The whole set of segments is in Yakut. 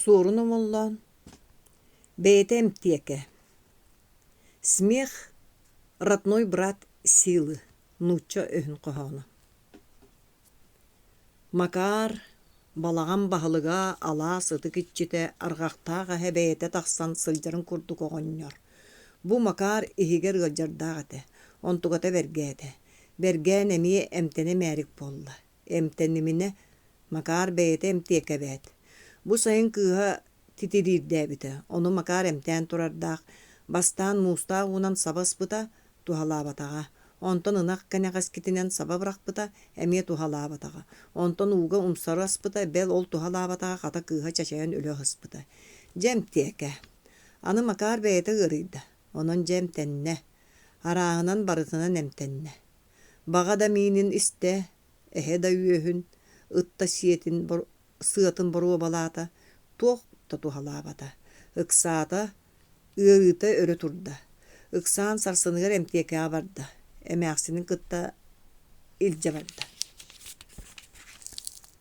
Суорун Омоллоон бэйэтэ эмтиэкэ Смех родной брат силы нуучча өһүн хоһооно Макаар балаҕан баһылыга алаас ытык иччитэ арҕахтаах эһэ бэйэтэ тахсан сылдьарын курдук оҕонньор. Бу Макаар иһигэр ыалдьардаах этэ, онтуката бэргээтэ. Бэргээн эмиэ эмтэнэ мээрик буолла. Эмтэниминэ, Макаар бэйэтэ эмтиэкэ эбээт. Бу сайын кыыһа титириирдээбитэ, ону Макаар эмтээн турардаах, бастаан муустаах уунан саба ыспыта, туһалаабатаҕа. Онтон ынах кэнэҕэскитинэн саба бырахпыта, эмиэ туһалаабатаҕа. Онтон ууга умсары аспыта, бэл ол туһалаабатаҕа, хата кыыһа чачайан өлө аһыспыта. Дьэ эмтиэкэ. Аны Макаар бэйэтэ ыарыйда, онон дьэ эмтэннэ. Арааһынан барытынан эмтэннэ. Баҕа да миинин истэ, эһэ да үөһүн, ыт да сиэтин сыатын боруобалаата, туох да туһалаабата. Ыксаата, ыарыыта өрө турда. Ыксаан сарсыныгар эмтиэкэҕэ барда, эмээхсинин кытта илдьэ барда.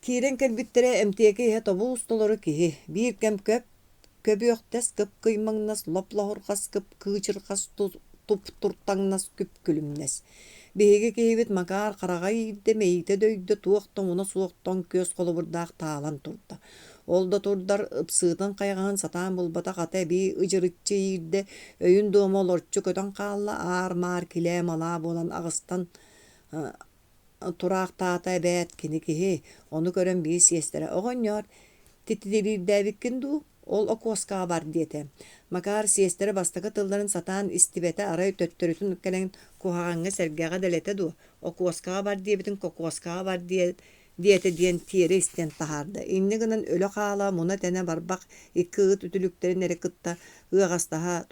Киирэн кэлбиттэрэ эмтиэкэ иһэ тобус толору киһи, биир кэм көп Көбүөхтэс кып-кыймаҥнас, лоп-лоһурҕас кып-кыычырҕас туп-туртаҥнас күп-күлүмнэс. Биһиги киһибит Макаар хараҕа иирдэ, мэйиитэ дөйдө, туох да омуна суох тоҥ күөс холобурдаах таалан турда. Ол да турдар, ыпсыытын-хайҕаһын сатаан булбатах ата эбии ыдьырыччы иирдэ, өйүн дуома олорчу көтөн хаалла, аар-маар килээ-малаа буолан аҕыстан Тураахтаата эбээт кини киһи, ону көрөн биир сиэстэрэ «Оҕонньоор, титириирдээбиккин дуу, ол окуоскаҕа бар» диэтэ. Макаар сиэстэрэ бастакы тылларын сатаан истибэтэ, арай төттөрүтүн кэлэн куһаҕаҥҥа сэргэҕэ дэлэтэ дуо, окуоскаҕа бар диэбитин кокуоскаҕа бар диэтэ диэн тиэрэ истэн таһаарда. Инньэ гынан өлө хаала, муна-тэнэ барбах икки ыт үтүлүктэрин эрэ кытта ыаҕастаһа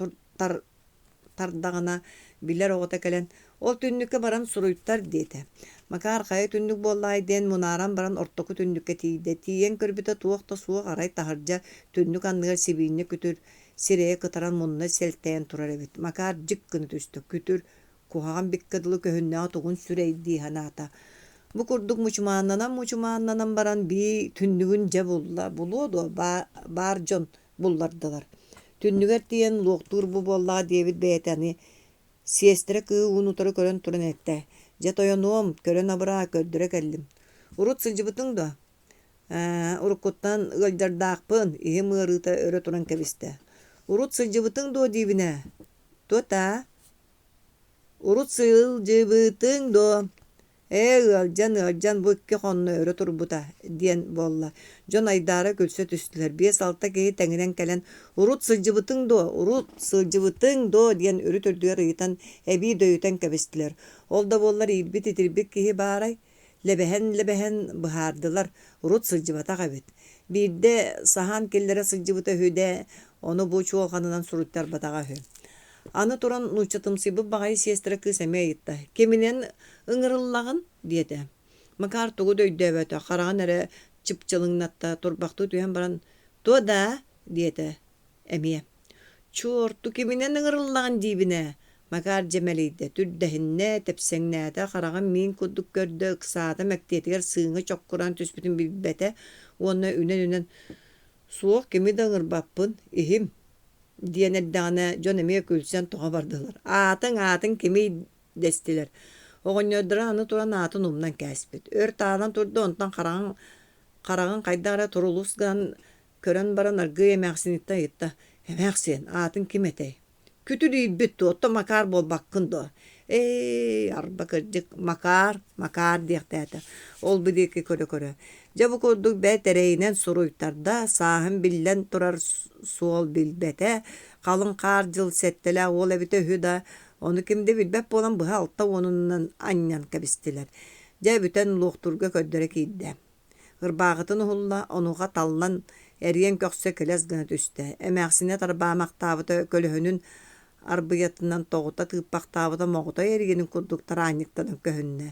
тардаҕына, билэр оҕото кэлэн «Ол түннүккэ баран суруйтар» диэтэ. Макаар хайа түннүк буоллаҕай диэн мунааран баран ортоку түннүккэ тиийдэ. Тиийэн көрбүтэ туох да суох, арай таһырдьа түннүк анныгар сибиинньэ күтүр сирэйэ кытаран мунна сэлтэйэн турар эбит. Макаар дьик гына түстэ. Күтүр куһаҕан биккэ дылы көһүннэҕэ тугун сүрэй дии санаата. Бу курдук мучумааннанан-мучумааннанан баран бии түннүгүн дьэ булла. Булуо дуо, баар дьон буллардылар. Түннүгэр тиийэн луохтуур бу буоллаҕа диэбит бэйэтэ аны сиэстэрэ кыы уун утары көрөн туран эттэ: «Дьэ тойонуом, көрөн абыраа, көрдөрө кэллим. Урут сылдьыбытыҥ дуо?» «Ээ, уруккуттан ыалдьардаахпын, иһим ыарыыта өрө туран кэбистэ. Урут сылдьыбытыҥ дуо диибин ээ?» «Туот-аа?» «Урут сылдьыбытыҥ дуо?» Ээ, ыалдьан, ыалдьан бу икки хонно өрө турбута, диэн буолла. Дьон айдаара күлсэ түстүлэр. Биэс-алта киһи тэҥинэн кэлэн, «Урут сылдьыбытыҥ дуо? Урут сылдьыбытыҥ дуо?» диэн үрүт үрдүгэр ыйытан, эбии дөйүтэн кэбистилэр. Ол да буоллар иирбит-итирбит киһи баарай? Лэбэһэн-лэбэһэн быһаардылар, урут сылдьыбатах эбит. Биирдэ саһаан киллэрэ сылдьыбыта үһү дээ, ону бу чуолҕанынан суруйтарбатаҕа үһү. Аны туран нууччатымсыйбыт баҕайы сиэстэрэ кыыс эмиэ ыйытта: «Киминэн ыҥырыллаҕын?» диэтэ. Макар тугу да өйдөөбөтө, хараҕын эрэ чыпчылыҥнатта, турбахтыы түһэн баран «Туо даа?» диэтэ эмиэ. «Чуорту, киминэн ыҥырыллаҕын диибин ээ?» Макар дьэ мэлийдэ, түрдэһиннэ, тэпсэҥнээтэ, хараҕын миин курдук көрдө, ыксаата, мэктиэтигэр сыыҥа чоккураан түспүтүн билбэтэ уонна үнэн-үнэн «Суох, кими да ыҥырбаппын, иһим» диэн эрдэҕинэ дьон эмиэ күлсэн тоҕо бардылар. Аатыҥ, аатыҥ кимий дэстилэр. Оҕонньордоро аны туран аатын умнан кээспит. Өр таалан турда, онтон хараҕын, хараҕын хайдах эрэ турулус гынан көрөн баран аргыый эмээхсиниттэн ыйытта: «Эмээхсиэн, аатыҥ ким этэй?» Күтүр иирбит дуо, оттон Макаар буолбаккын дуо? Ээ, арба кырдьык, Макаар, Макаар диэхтээтэ, ол-бу диэки көрө-көрө. Дьэ бу курдук бэрт эрэйинэн суруйтарда, сааһын биллэн турар суол билбэтэ, халыҥ хаар дьыл сэттэлээх уол эбитэ үһү да, ону ким да билбэт буолан быһа алта уонунан анньан кэбистилэр. Дьэ бүтэн луохтуурга көрдөрө киирдэ. Ырбаахытын уһулла, онуоха таллан, эриэн көхсө кэлэс гына түстэ. Эмээхсинэ тарбаамахтаабыта көлөһүнүн арбыйатынан тоҕута тыыппахтаабыта моҕотой эригинин курдук тараанньыктанан көһүннэ.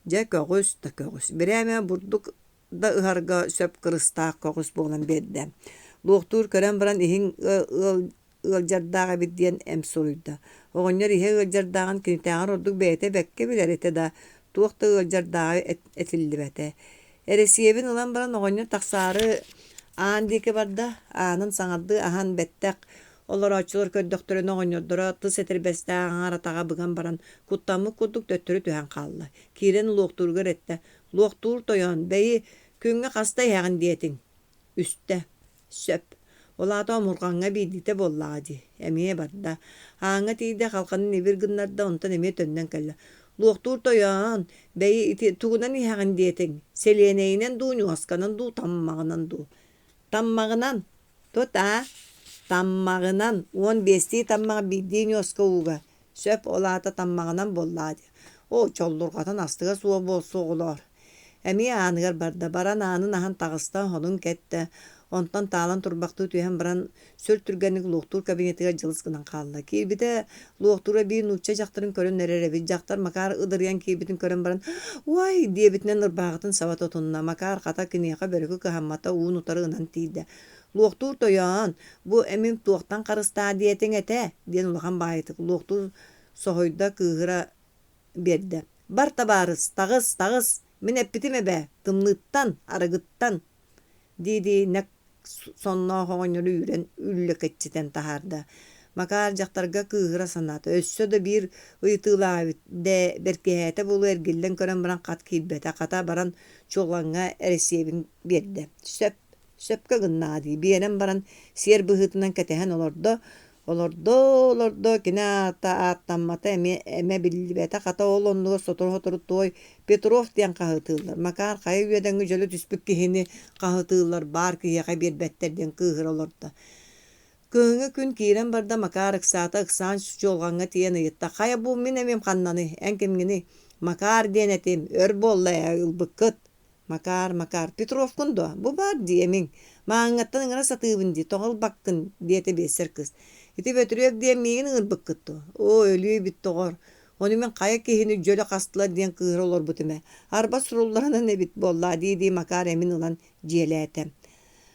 Дьэ көҕүс да көҕүс, бирээмэ бурдук да ыһарга сөп кырыстаах көҕүс буолан биэрдэ. Луохтуур көрөн баран иһиҥ ыал ыалдьардаах эбит диэн эм суруйда. Оҕонньор иһэ ыалдьардааҕын кинитээҕэр ордук бэйэтэ бэккэ билэр этэ да, туох да ыалдьардааҕа этиллибэтэ. Эрэсиэбин ылан баран оҕонньор тахсаары Аан диэки барда, аанын саҥардыы аһан бэттэх, олорооччулар көрдөхтөрүнэ оҕонньордоро тыс этэрбэстээх аҥаар атаҕа быган баран, куттаммыт курдук төттөрү түһэн хаалла. Киирэн луохтууругар эттэ: «Луохтуур тойон, бэйи, күҥҥэ хаста иһэҕин диэтиҥ?» «Үстэ». «Сөп. Ол аата омурҕаҥҥа биирдиитэ буоллаҕа дии». Эмиэ барда. Ааҥҥа тиийдэ, халҕанын ибир гыннарда, онтон эмиэ төннөн кэллэ. «Луохтуур тойон, бэйи ити тугунан иһэҕин диэтиҥ? Сэлиэнэйинэн дуу, ньуосканан дуу, таммаҕынан дуу?» «Таммаҕынан. Тут аа, таммаҕынан, 15-тии таммах биирдии ньуоска ууга. Сөп, ол аата таммаҕынан буоллаҕа дии. Оо, чоллурҕатан астыга суох буолсу оҕолоор. Эмиэ ааныгар барда, баран аанын аһан таҕыста, сонун кэттэ, онтон таалан турбахтыы түһэн баран, сүр түргэнник луохтуур кабинетыгар дьылыс гынан хаалла. Киирбитэ, луохтуура биир нуучча дьахтарын көрөн эрэр эбит. Дьахтар Макар ыдырыйан киирбитин көрөн баран, «Уай!» диэбитинэн ырбааҕытын саба тутунна. Макар хата киниэхэ бөрүкү кыһаммата, уун-утары ынан тиийдэ. «Луохтуур тойоон, бу эмим туохтан харыстаа диэтиҥ этэ?» диэн улахан баайытык луохтуур соһуйда, кыыһыра биэрдэ. «Бар, табаарыс, таҕыс, таҕыс! Мин эппитим эбээ, тымныыттан, арыгыттан!» дии-дии нэк сонноох оҕонньору үүрэн үллэкэччитэн таһаарда. Макаар дьахтарга кыыһыра санаата, өссө да биир ыйытыылаах эбит, дэ бэркиһээтэ буолуо эргиллэн көрөн баран хат киирбэтэ, хата баран чуолҕаҥҥа эрэсиэбин биэрдэ. Сөп, сөпкө гыннаҕа дии, биэрэн баран сиэр быһыытынан кэтэһэн олордо, Олордо-олордо, кини аата ааттаммата эмиэ эмэ биллибэтэ, хата ол оннугар сотору-сотору туой Петров диэн хаһыытыыллар, Макар хайа үөдэҥҥэ дьөлө түспүт киһини хаһыытыыллар, баар киһиэхэ биэрбэттэр диэн кыыһыра олордо. Кыһыҥҥы күн киирэн барда, Макар ыксаата, ыксаан чуолҕаҥҥа тиийэн ыйытта: «Хайа бу мин эмиэм ханнаный, эн кимҥиний?» «Макар диэн этим, өр буолла ээ, ылбыккыт» Макаар, Макаар, Петровкун дуо? Бу баар дии эмиҥ. Мааҥҥаттан ыҥыра сатыыбын дии, тоҕо ылбаккын? диэтэ биэссэр кыыс. Ити Бөтүрүөп диэн миигин ыҥырбыккыт дуо? Оо, өлүү эбит доҕор. Ону мин хайа киһини дьөлө хастылар диэн кыыһыра олорбутум ээ. Арба сурулларынан эбит буоллаа дии-дии Макаар эмин ылан дьиэлээтэ.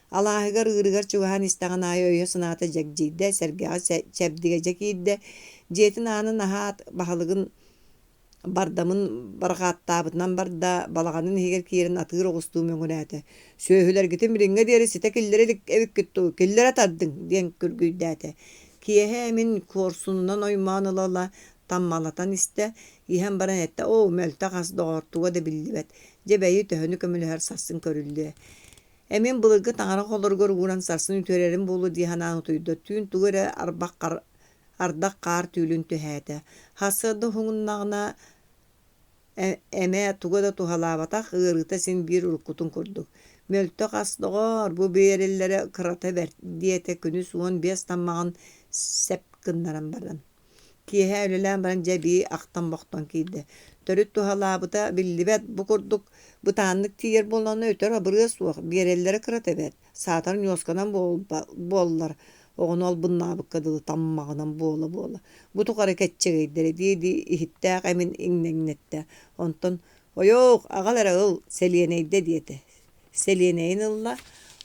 Алааһыгар ыырыгар чугаһаан истэҕин аайы өйө-санаата дьэгдьийдэ, сэргэҕэ чэбдигэ дьэ киирдэ. Дьиэтин аанын аһаат, баһылыгын Бардамын барҕааттаабытынан барда, балаҕанын иһигэр киирэн атыыр оҕустуу мөҥүрээтэ: «Сүөһүлэргитин билиҥҥэ диэри ситэ киллэрэ илик эбиккит дуу, киллэрэ тардыҥ!» диэн күргүйдээтэ. Киэһэ мин куорсунунан оймоон ыла-ыла таммалатан истэ, иһэн баран эттэ: «Оо, мөлтөх ас доҕоор, туга да биллибэт. Дьэ бэйи, төһөнү көмөлөһөр сарсын көрүллүө». Эмин былыргы таҥара холоругар ууран сарсын үтүөрэрим буолуо дии санаан утуйда, түүн тугу эрэ арбах ардах-хаар түүлүн түһээтэ. Сарсыарда уһугуннаҕына эмэ туга да туһалаабатах, ыарыыта син биир уруккутун курдук. «Мөлтөх ас, доҕоор, бу биэрэллэрэ кырата бэрт» диэтэ күнүс 15 таммаҕын сэп гыннаран баран. Киэһэ үлэлээн баран дьэ эбии ахтан-бохтон киирдэ. Төрүт туһалаабыта биллибэт, бу курдук бытааннык тиийэр буоллаҕына өтөр абырыа суох, биэрэллэрэ кырата бэрт, саатар ньуосканан буоллар оҕону албыннаабыкка дылы таммаҕынан буола-буола, бу тухары кэччэгэйдэрэ дии-дии иһиттээх эмин иҥнэҥнэттэ, онтон «Ойоох, аҕал эрэ ыл, сэлиэнэйдэ» диэтэ. Сэлиэнэйин ылла,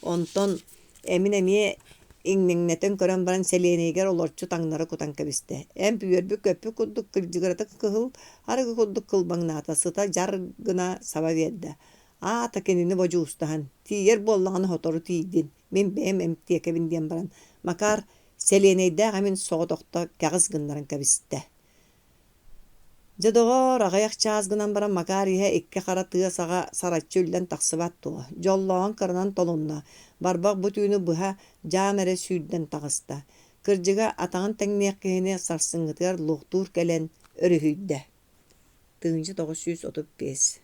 онтон эмин эмиэ иҥнэҥнэтэн көрөн баран сэлиэнэйигэр олорчу таҥнары кутан кэбистэ. Эмп үөрбүт-көппүт курдук кырдьыгырата кыһыл арыгы курдук кылбаҥнаата, сыта дьар гына саба биэрдэ. Аата кинини бодьуустаһан, тиийэр буоллаҕына сотору тиийдин, мин бэйэм эмтиэкэбин диэн баран, Макар сэлиэнэйдээх эмин соҕотохто кэҕис гыннаран кэбистэ. Дьэ, доҕоор, аҕыйах чаас гынан баран Макар иһэ икки хара тыа саҕа сараччы үллэн тахсыбат дуо, дьоллооҕун кыранан толунна, барбах бу түүнү быһа дьаам эрэ сүүрдэн таҕыста. Кырдьыга, атаҕын тэҥниэх киһини сарсыҥҥытыгар луохтуур кэлэн өрүһүйдэ. 1935.